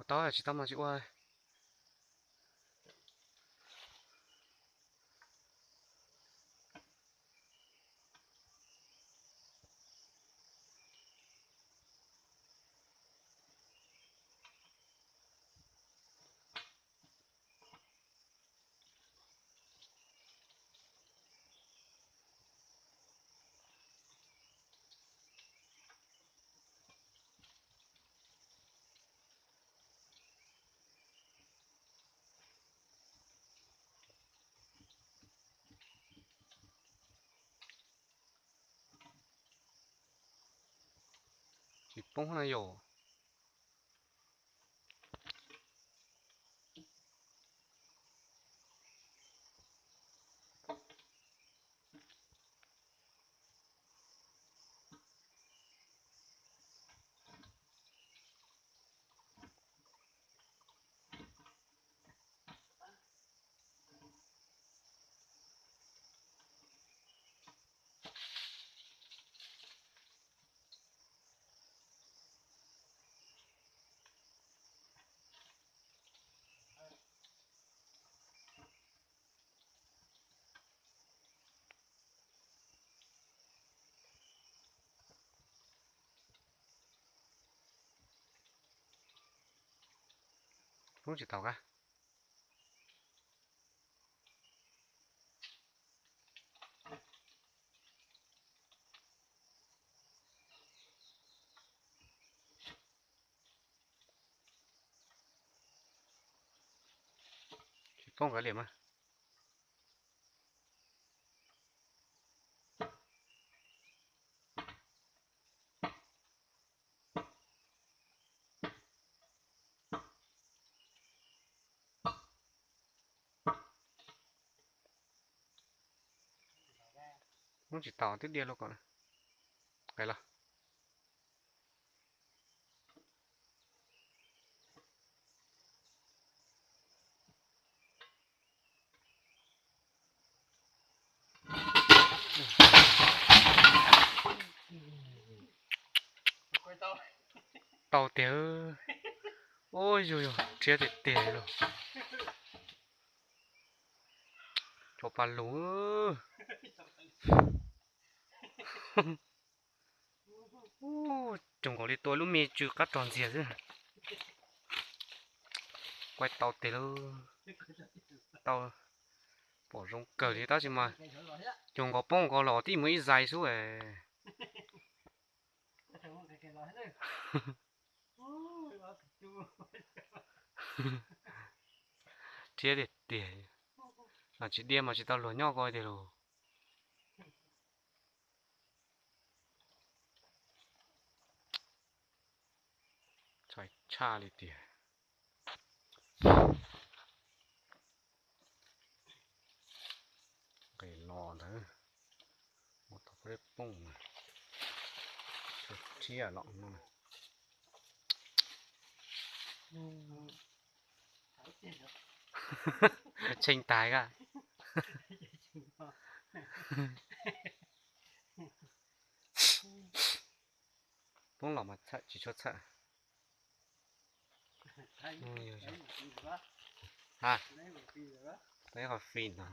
Tau tsis tau mas tsis ua. Tsis poob na yom. Poob tsis tau kab. Tsis poob kav liam mas. Muab tsis tau twb diaj luaj kom qe los. Tau tiag. Ua yus yog rhiab tiag tiag los. Cov pas lus. Cuag nkaus li tua lub me tsw qab rog ntxiag xwb. Quaj tau tiag lauj. Tau pom zoo kawg li tab sis mas cuag nkaus poob nkaus los tib mus ib zais xwb es. Rhiab tiag tiag. Tsis diaj mas tsis tau luag nyob ko tiag lauj. Txhais tshaj li tiag. Nqis los ntawd, muab tau peb pooj na, rhiab los no. Tshee tas koj. Poob los mas txhawm tsis tshua txhawm. Ha, tau ib qho fij no.